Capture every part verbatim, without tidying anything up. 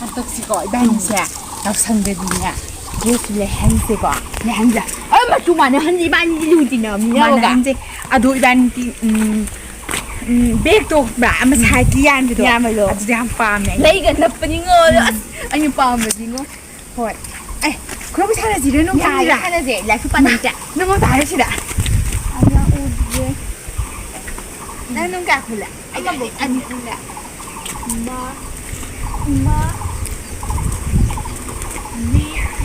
ꯍꯟꯗꯛꯁꯤꯀꯣ ꯏꯕꯥꯅꯤꯁꯦ ꯌꯥꯎꯁꯪꯗꯗꯤꯅꯦ ꯗ꯭ꯔꯦꯁꯁꯨ ꯂꯩꯍꯟꯁꯦꯀꯣ꯫ ꯂꯩꯍꯟꯁꯦ꯫ ꯑ, ꯃꯆꯨ ꯃꯥꯟꯅꯍꯟꯁꯦ, ꯏꯕꯥꯅꯤꯗꯤ ꯂꯨ ꯇꯤꯟꯅꯕꯅꯤꯅ ꯃꯥꯟꯅꯍꯟꯁꯦ꯫ ꯑꯗꯣ ꯏꯕꯥꯅꯤꯗꯤ, ꯎꯝ, ꯎꯝ, ꯕꯦꯒꯇꯣ ꯈꯪꯕ꯭ꯔꯥ? ꯑꯃ ꯎꯝ꯫ ꯁꯥꯏꯠꯀꯤ ꯌꯥꯟꯕꯗꯣ꯫ ꯌꯥꯟꯕꯗꯣ꯫ ꯑꯗꯨꯗꯤ ꯌꯥꯝ ꯄꯥꯝꯃꯦ ꯑꯩ꯫ ꯂꯩꯒ ꯅꯞꯄꯅꯤꯉꯣ꯫ ꯑꯗꯣ ꯎꯝ꯫ ꯑꯁ, ꯑꯩꯅ ꯄꯥꯝꯕꯗꯤꯉꯣ꯫ ꯍꯣꯏ꯫ ꯑꯦ, ꯈꯨꯔꯧ ꯁꯥꯟꯅꯁꯤꯔ ꯅꯨꯡ ꯌꯥꯔꯦ, ꯈꯪꯁꯤꯔꯥ? ꯁꯥꯟꯅꯁꯦ꯫ ꯂꯥꯏꯔꯤꯛꯁꯨ ꯄꯥꯅꯤꯡꯗ꯭ꯔꯦ꯫ ꯅꯪꯉꯣꯟꯗ ꯍꯥꯏꯔꯁꯤꯔꯥ? ꯑꯩ ꯌꯥꯎꯗ꯭ꯔꯦ꯫ ꯅꯪ ꯅꯨꯡ ꯀꯌꯥ ꯈꯨꯜꯂꯦ? ꯑꯩ ꯑꯃꯕꯨ ꯑꯅꯤ ꯈꯨꯜꯂꯦ꯫ ꯏꯃꯥ, ꯏꯃꯥ꯫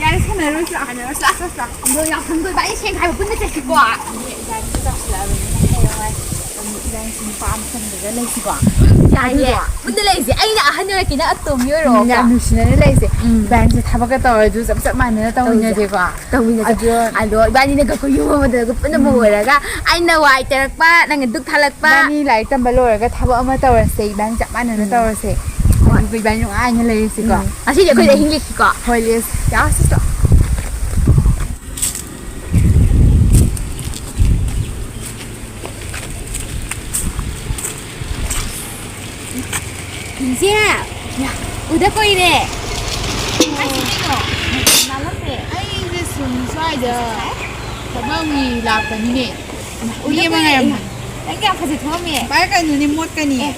ꯌꯥꯔꯦ, ꯁꯥꯟꯅꯔꯣꯏꯁꯤ ꯂꯥꯛꯑꯣ꯫ ꯁꯥꯟꯅꯔꯣꯏꯁꯤ ꯂꯥꯛꯑꯣ, ꯂꯥꯛꯑꯣ, ꯂꯥꯛꯑꯣ꯫ ꯑꯗꯣ ꯌꯥꯎꯁꯪꯗꯣ ꯏꯕꯥꯅꯤ ꯁꯦꯡ ꯈꯥꯏꯕ ꯄꯨꯟꯅ ꯆꯠꯁꯤꯀꯣ꯫ ꯏꯕꯥꯅꯤꯁꯨ ꯆꯥꯎꯁꯤꯜꯂꯛꯑꯕꯅꯤꯅ ꯍꯌꯦꯡꯋꯥꯏ ꯏꯕꯥꯅꯤꯁꯨ ꯅꯨꯄꯥ ꯑꯃ ꯆꯪꯗ꯭ꯔꯒ ꯂꯩꯁꯤꯀꯣ꯫ ꯌꯥꯏꯌꯦ꯫ ꯑꯗꯨꯗꯣ ꯄꯨꯟꯅ ꯂꯩꯁꯦ꯫ ꯑꯩꯅ ꯑꯍꯟ ꯑꯣꯏꯔꯛꯀꯦ, ꯅꯪ ꯑꯇꯣꯝꯕꯤ ꯎꯝ, ꯑꯣꯏꯔꯛꯑꯣꯀꯣ꯫ ꯌꯥꯝ ꯅꯨꯡꯁꯤꯅꯅ ꯂꯩꯁꯦ꯫ ꯎꯝ꯫ ꯏꯕꯥꯅꯤꯁꯦ ꯊꯕꯛꯀ ꯇꯧꯔꯁꯨ ꯆꯞ ꯆꯞ ꯃꯥꯟꯅꯅ ꯇꯧꯁꯦ꯫ ꯇꯧꯃꯤꯟꯅꯁꯦꯀꯣ꯫ ꯇꯧꯃꯤꯟꯅꯁꯦ꯫ ꯑꯗꯣ ꯑꯗꯣ ꯏꯕꯥꯅꯤꯅ ꯀꯩꯀꯣꯏ ꯌꯨꯝ ꯑꯃꯗꯒ ꯄꯨꯟꯅ ꯎꯝ꯫ ꯃꯣꯛ ꯑꯣꯏꯔꯒ ꯑꯩꯅ ꯋꯥꯏ ꯇꯩꯔꯛꯄ, ꯅꯪꯅ ꯗꯨꯛ ꯊꯥꯜꯂꯛꯄ꯫ ꯏꯕꯥꯅꯤ ꯂꯥꯏꯔꯤꯛ ꯇꯝꯕ ꯂꯣꯏꯔꯒ ꯊꯕꯛ ꯑꯃ ꯇꯧꯔꯁꯦ, ꯏꯕꯥꯅꯤ ꯆꯞ ꯃꯥꯟꯅꯅ ꯎꯝ꯫ ꯇꯧꯔꯁꯦ꯫ ꯍꯣꯏ꯫ ꯑꯗꯨꯒ ꯏꯕꯥꯅꯤ ꯅꯨꯡꯉꯥꯏꯅ ꯂꯩꯔꯁꯤꯀꯣ꯫ ꯎꯝ꯫ ꯉꯁꯤꯗꯤ ꯑꯩꯈꯣꯏꯗ ꯎꯝ꯫ ꯑꯍꯤꯡ ꯂꯦꯛꯁꯤꯀꯣ꯫ ꯍꯣꯏ, ꯂꯦꯛꯁꯤ꯫ ꯌꯥꯔꯁꯤꯀꯣ꯫ ꯏꯆꯦ, ꯎꯗ ꯀꯨꯏꯔꯦ꯫ ꯀꯥꯏ ꯆꯠꯂꯤꯅꯣ? ꯅꯥꯜꯂꯝꯃꯦ꯫ ꯑꯩꯁꯦ ꯁꯨꯝ ꯁ꯭ꯋꯥꯏꯗ ꯊꯕꯛ ꯑꯃꯒꯤ ꯂꯥꯛꯄꯅꯤꯅꯦ꯫ ꯎꯗ ꯃꯤ ꯑꯃ ꯀꯨꯏꯔꯦ꯫ ꯉꯥꯏꯔꯝꯕꯅꯤ꯫ ꯅꯪ ꯌꯥꯝ ꯐꯖꯊꯣꯛꯑꯝꯃꯦ꯫ ꯚꯥꯏ, ꯀꯩꯅꯣꯅꯦ, ꯃꯣꯠꯀꯅꯤ꯫ ꯑꯦ꯫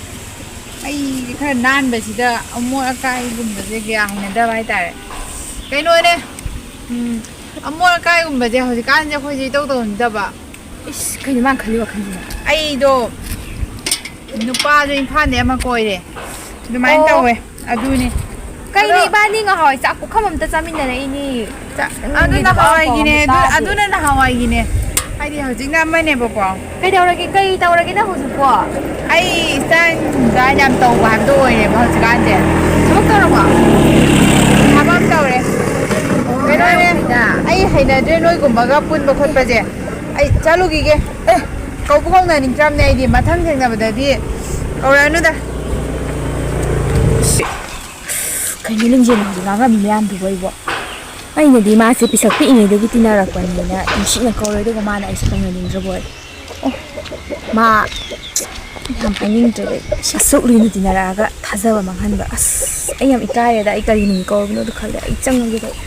ꯑꯩ ꯈꯔ ꯅꯥꯟꯕꯁꯤꯗ ꯑꯃꯣꯠ ꯑꯀꯥꯏꯒꯨꯝꯕꯁꯦ ꯀꯌꯥ ꯍꯩꯅꯗꯕ ꯍꯥꯏꯇꯥꯔꯦ꯫ ꯀꯩꯅꯣꯅꯦ, ꯎꯝ, ꯑꯃꯣꯠ ꯑꯀꯥꯏꯒꯨꯝꯕꯁꯦ ꯍꯧꯖꯤꯛꯀꯥꯟꯁꯦ ꯑꯩꯈꯣꯏꯁꯦ ꯏꯇꯧ ꯇꯧꯅꯤꯡꯗꯕ꯫ ꯏꯁ, ꯀꯩꯅꯣ ꯃꯥꯅ ꯈꯜꯂꯤ ꯋꯥꯈꯜꯁꯤꯅ? ꯑꯩꯗꯣ ꯅꯨꯄꯥꯁꯨ ꯏꯝꯐꯥꯜꯗꯩ ꯑꯃ ꯀꯣꯏꯔꯦ꯫ ꯑꯗꯨꯃꯥꯏꯅ ꯑꯣ꯫ ꯇꯧꯋꯦ꯫ ꯑꯗꯨꯅꯤ꯫ ꯀꯩꯅꯣ ꯑꯗꯣ ꯏꯕꯥꯅꯤ ꯉꯍꯥꯟꯋꯥꯏ ꯆꯥꯛ ꯄꯨꯈꯝ ꯑꯝꯇ ꯆꯥꯃꯤꯟꯅꯔꯛꯏꯅꯤ꯫ ꯆꯥ-, ꯅꯪꯒꯤ ꯑꯗꯨ ꯅꯨꯄꯥ ꯅꯍꯥꯟꯋꯥꯏꯒꯤꯅꯦ, ꯑꯗꯨ, ꯄꯥꯎꯃꯤ ꯑꯗꯨꯅ ꯅꯍꯥꯟꯋꯥꯏꯒꯤꯅꯦ꯫ ꯍꯥꯏꯗꯤ ꯍꯧꯖꯤꯛꯅ ꯑꯃꯅꯦꯕꯀꯣ꯫ ꯀꯩꯗꯧꯔꯒꯦ? ꯀꯩ ꯇꯧꯔꯒꯦ ꯅꯪ ꯍꯧꯖꯤꯛꯄꯣ? ꯑꯩ ꯏꯆꯥ ꯏꯟꯗꯥꯏ ꯌꯥꯝ ꯇꯧꯕ ꯍꯥꯏꯕꯗꯣ ꯑꯣꯏꯔꯦꯕ ꯍꯧꯖꯤꯛꯀꯥꯟꯁꯦ꯫ ꯊꯕꯛ ꯇꯧꯔꯕꯣ? ꯊꯕꯛ ꯑꯃ ꯇꯧꯔꯦ꯫ ꯑꯣ, ꯀꯩꯅꯣꯅꯦ, ꯍꯥꯏꯔꯝꯃꯤꯗ꯫ ꯑꯩ ꯍꯩꯅꯗ꯭ꯔꯦ ꯅꯣꯏꯒꯨꯝꯕꯒ ꯄꯨꯟꯕ ꯈꯣꯠꯄꯁꯦ꯫ ꯑꯩ ꯆꯠꯂꯨꯈꯤꯒꯦ꯫ ꯑꯦ, ꯀꯧꯕ ꯀꯧꯅꯅꯤꯡꯗ꯭ꯔꯕꯅꯦ ꯑꯩꯗꯤ꯫ ꯃꯊꯪ ꯊꯦꯡꯅꯕꯗꯗꯤ ꯀꯧꯔꯛꯑꯅꯨꯗ꯫ ꯀꯩꯅꯣ ꯂꯤꯡꯖꯦꯜ ꯍꯧꯖꯤꯛ ꯉꯥꯡꯉꯝꯃꯤ ꯃꯌꯥꯝꯗꯨꯕꯣ ꯑꯩꯕꯣ? ꯑꯩꯅꯗꯤ ꯃꯥꯁꯦ ꯄꯤꯁꯛ ꯄꯤꯛꯏꯉꯩꯗꯒꯤ ꯇꯤꯟꯅꯔꯛꯄꯅꯤꯅ ꯅꯨꯡꯁꯤꯅ ꯀꯧꯔꯦ, ꯑꯗꯨꯒ ꯃꯥꯅ ꯑꯩꯁꯦ ꯀꯧꯅꯅꯤꯡꯗ꯭ꯔꯕ ꯑꯣꯏꯔꯦ꯫ ꯑꯣ, ꯃꯥ ꯌꯥꯝ ꯄꯥꯏꯅꯤꯡꯗ꯭ꯔꯦꯗ ꯑꯩ꯫ ꯑꯁꯨꯛ ꯂꯨꯅ ꯇꯤꯟꯅꯔꯛꯑꯒ ꯊꯥꯖꯕ ꯃꯥꯡꯍꯟꯕ꯫ ꯑꯁ, ꯑꯩ ꯌꯥꯝ ꯏꯀꯥꯏꯔꯦꯗ꯫ ꯑꯩ ꯀꯔꯤ ꯃꯤꯡ ꯀꯧꯔꯕꯅꯣꯗꯣ ꯈꯜꯂꯦ꯫ ꯑꯩ ꯆꯪꯉꯒꯦꯗ ꯑꯩ꯫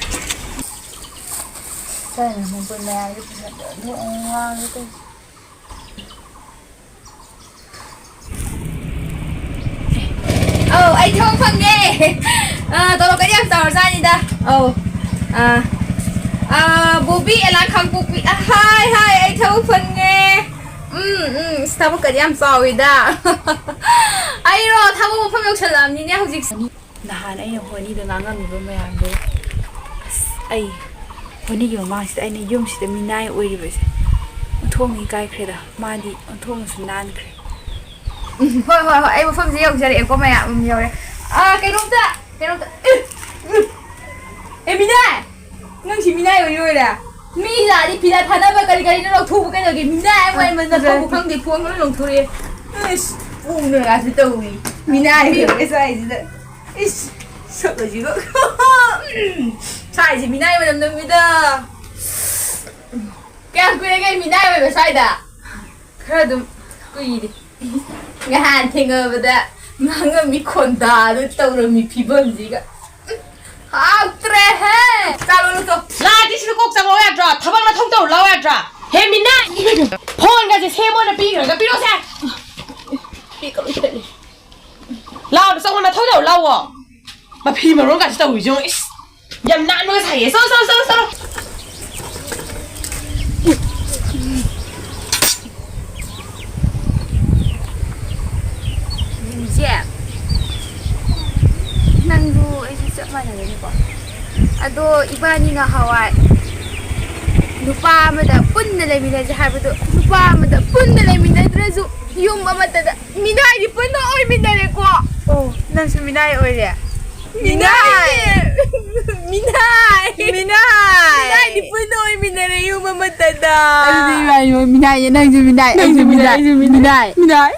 ꯀꯥꯏꯅ ꯃꯄꯨꯟ ꯃꯌꯥꯝꯁꯦ ꯐꯖꯅ ꯂꯣꯡ ꯉꯥꯡꯉꯦ ꯇꯧꯔꯤꯁꯦ꯫ ꯑꯧ, ꯑꯩ ꯊꯕꯛ ꯐꯪꯉꯦ꯫ ꯑꯥ, ꯇꯣꯂꯣꯞꯀꯗꯤ ꯌꯥꯝ ꯆꯥꯎꯔꯖꯥꯠꯅꯤꯗ꯫ ꯑꯧ꯫ ꯑꯥ, ꯑꯥ, ꯕꯣꯕꯤ ꯑꯦꯂꯥ ꯈꯥꯡꯄꯣꯛꯄꯤ꯫ ꯑꯥ, ꯍꯥꯏ, ꯍꯥꯏ, ꯑꯩ ꯊꯕꯛ ꯐꯪꯉꯦ꯫ ꯎꯝ, ꯎꯝ, ꯏꯁ, ꯊꯕꯛꯀꯗꯤ ꯌꯥꯝ ꯆꯥꯎꯋꯤꯗ꯫ ꯑꯩꯔꯣ, ꯊꯕꯛ ꯃꯐꯝ ꯌꯧꯁꯜꯂꯛꯑꯕꯅꯤꯅꯦ ꯍꯧꯖꯤꯛ꯫ ꯅꯍꯥꯟ ꯑꯩꯅ ꯍꯣꯅꯤꯗ ꯉꯥꯡꯉꯝꯃꯤꯕ ꯃꯌꯥꯝꯗꯣ, ꯑꯁ, ꯑꯩ ꯍꯣꯅꯤꯒꯤ ꯃꯃꯥꯡꯁꯤꯗ ꯑꯩꯅ ꯌꯨꯝꯁꯤꯗ ꯃꯤꯅꯥꯏ ꯑꯣꯏꯔꯤꯕꯁꯦ ꯑꯣꯟꯊꯣꯛꯅ ꯏꯀꯥꯏꯈ꯭ꯔꯦꯗ꯫ ꯃꯥꯗꯤ ꯑꯣꯟꯊꯣꯛꯅꯁꯨ ꯅꯥꯟꯈ꯭ꯔꯦ꯫ ꯎꯝ, ꯍꯣꯏ, ꯍꯣꯏ, ꯍꯣꯏ, ꯑꯩ ꯃꯐꯝꯁꯦ ꯌꯧꯖꯔꯛꯑꯦꯀꯣ, ꯃꯌꯥꯝ꯫ ꯎꯝ, ꯌꯧꯔꯦ꯫ ꯑꯥ, ꯀꯩꯅꯣꯝꯇ, ꯀꯩꯅꯣꯝꯇ, ꯑꯦ, ꯎꯝ, ꯑꯦ, ꯃꯤꯅꯥꯏ! ꯅꯪ ꯁꯤ ꯃꯤꯅꯥꯏ ꯑꯣꯏꯔꯤ ꯑꯣꯏꯔꯦ? ꯃꯤ ꯂꯥꯛꯑꯗꯤ ꯐꯤꯗꯥ ꯊꯥꯅꯕ ꯀꯔꯤ ꯀꯔꯤꯅꯣ ꯂꯧꯊꯣꯛꯎ ꯀꯩꯗꯧꯒꯦ? ꯃꯤꯅꯥꯏ ꯑꯃ ꯑꯣꯏꯃꯟꯗꯅ ꯐꯖꯔꯦ꯫ ꯊꯣꯛꯄ ꯈꯪꯗꯦ, ꯐꯣꯟꯒ ꯂꯣꯏ ꯂꯧꯊꯣꯔꯛꯑꯦ꯫ ꯏꯁ, ꯄꯣꯡꯗꯅꯒꯁꯨ ꯇꯧꯔꯤ꯫ ꯃꯤꯅꯥꯏ ꯑꯣꯏꯔꯦ ꯁ꯭ꯋꯥꯏꯁꯤꯗ꯫ ꯏꯁ, ꯁꯛ ꯑꯁꯤꯒ꯫ ꯎꯝ, ꯁ꯭ꯋꯥꯏꯁꯤ ꯃꯤꯅꯥꯏ ꯃꯅꯝ ꯅꯝꯃꯤꯗ꯫ ꯀꯌꯥꯝ ꯀꯨꯏꯔꯒꯦ ꯃꯤꯅꯥꯏ ꯑꯣꯏꯕ ꯁ꯭ꯋꯥꯏꯗ? ꯈꯔ ꯑꯗꯨꯝ ꯀꯨꯏꯔꯦ꯫ ꯉꯍꯥꯟ ꯊꯦꯡꯅꯕꯗ ꯉꯥꯡꯉꯝꯃꯤ ꯈꯣꯟꯗꯥꯗꯣ ꯇꯧꯔꯝꯃꯤ ꯐꯤꯕꯝꯁꯤꯒ꯫ ꯍꯥꯎꯇ꯭ꯔꯦꯍꯦ! ꯆꯥꯔꯣ, ꯂꯧꯊꯣꯛ꯫ ꯂꯥꯛꯑꯗꯤ ꯁꯤꯗ ꯀꯣꯛ ꯆꯪꯉꯛꯑꯣ ꯌꯥꯗ꯭ꯔꯣ? ꯊꯕꯛ ꯃꯊꯧ ꯇꯧꯔꯨ ꯂꯥꯛꯑꯣ ꯌꯥꯗ꯭ꯔꯥ? ꯍꯦ ꯃꯤꯅꯥꯏ! ꯐꯣꯟꯒꯁꯦ ꯁꯦꯝꯃꯣꯅ ꯄꯤꯈ꯭ꯔꯒ ꯄꯤꯔꯛꯑꯣꯁꯦ! ꯄꯤꯛꯀ ꯂꯣꯏ ꯊꯠꯂꯦ꯫ ꯂꯥꯛꯑꯣ, ꯆꯪꯉꯣ, ꯅꯊꯧ ꯇꯧꯔꯨ ꯂꯥꯛꯑꯣ꯫ ꯃꯐꯤ ꯃꯔꯣꯟꯒꯁꯦ ꯇꯧꯔꯤꯁꯦ ꯌꯦꯡꯉꯣ, ꯏꯁ! ꯌꯥꯝ ꯅꯥꯟꯕꯒ ꯁꯥꯏꯌꯦ꯫ ꯆꯠꯂꯣ, ꯆꯠꯂꯣ, ꯆꯠꯂꯣ, ꯆꯠꯂꯣ꯫ ꯏꯆꯦ, ꯅꯪꯁꯨ ꯑꯩꯁꯨ ꯆꯞ ꯃꯥꯟꯅꯒꯅꯤꯀꯣ꯫ ꯑꯗꯣ ꯏꯕꯥꯅꯤ ꯉꯍꯥꯟꯋꯥꯏ ꯅꯨꯄꯥ ꯑꯃꯗ ꯄꯨꯟꯅ ꯂꯩꯃꯤꯟꯅꯁꯦ ꯍꯥꯏꯕꯗꯣ, ꯅꯨꯄꯥ ꯑꯃꯗ ꯄꯨꯟꯅ ꯂꯩꯃꯤꯟꯅꯗ꯭ꯔꯁꯨ ꯌꯨꯝ ꯑꯃꯠꯇꯗ ꯃꯤꯅꯥꯏꯗꯤ ꯄꯨꯟꯅ ꯑꯣꯏꯃꯤꯟꯅꯔꯦꯀꯣ꯫ ꯑꯣ, ꯅꯪꯁꯨ ꯃꯤꯅꯥꯏ ꯑꯣꯏꯔꯦ? ꯃꯤꯅꯥꯏ! ꯃꯤꯅꯥꯏ! ꯃꯤꯅꯥꯏ! ꯃꯤꯅꯥꯏꯗꯤ ꯄꯨꯟꯅ ꯑꯣꯏꯃꯤꯟꯅꯔꯦ ꯌꯨꯝ ꯑꯃꯠꯇꯗ꯫ ꯑꯗꯨꯗꯤ ꯏꯕꯥꯅꯤꯃꯛ ꯃꯤꯅꯥꯏꯅꯦ, ꯅꯪꯁꯨ ꯃꯤꯅꯥꯏ, ꯅꯪꯁꯨ ꯑꯩꯁꯨ ꯃꯤꯅꯥꯏ, ꯃꯤꯅꯥꯏ, ꯑꯩꯁꯨ ꯃꯤꯅꯥꯏ꯫ ꯃꯤꯅꯥꯏ꯫ ꯃꯤꯅꯥꯏ꯫